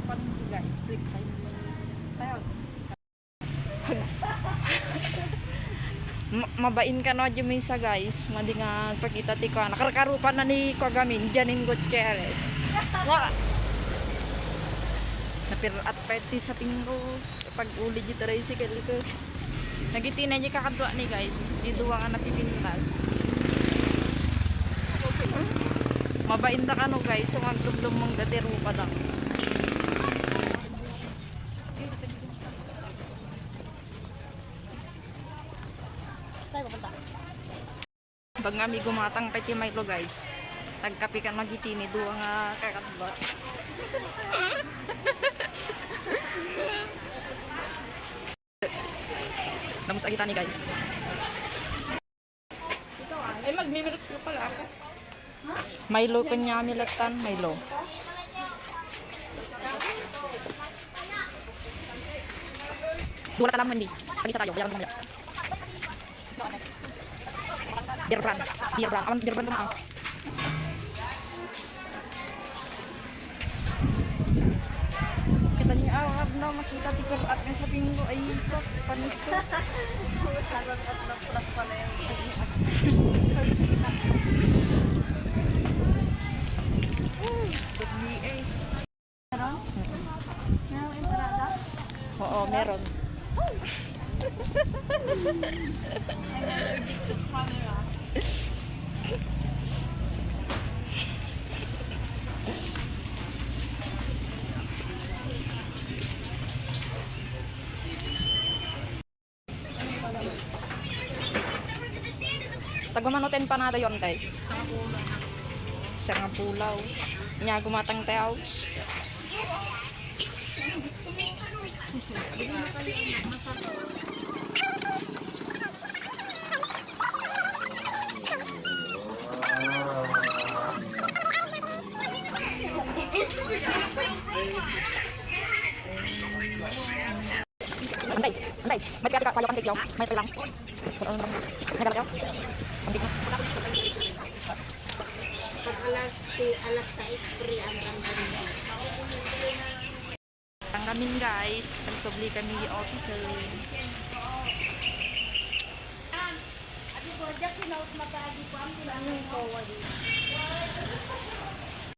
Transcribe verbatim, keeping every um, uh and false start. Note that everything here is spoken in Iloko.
Palengke, guys, break time. Ayun. Ma-, mabain kano a Jamaica, guys. Madi nga agpakita ti kuan. Nakarkarupa na ni kuagamin, Janine Gutierrez. Wa! Napir-at pa iti sapingko. Pag-uli di tricycle ko. Nagiti na di kakadwa ni, guys. Di dua nga napipintas. Mabain da kano, guys. So, maglumlum mong dati rupa da. Tayo, papunta. Pag nga mi gumatang pa iti Milo, guys. Nagkape ka magitini, dua nga kakadwa. Namus agitani, guys. Ay, magmimilk ka pala. Milo kanya milatan, Milo. Dua lang, Wendy. Tag-isa tayo, bayaran ko mamaya. Beer Brand. Beer Brand. Awan Beer Brand na, ah. Kita niyo, ah, ano, makita ti pir-at nga sapingko. Ay, ito, panis ko. Sarap at laplak pala yung pir-at. Good V As. Meron? Merong entrada? Oo, meron. Tagumanutin pa na dayon, tay. Sangapulaw. Nya, gumatang tayo. Anday, anday. May kaya ka, payo kan video. May lang. Nagalaw. Ang big na. Pag alas, si, alas sais, free ang random. Tanggamin, guys. Nagsubli kami officer. Adi ko, diak hinaut mata, adi ko, ang pinanong ko, wali.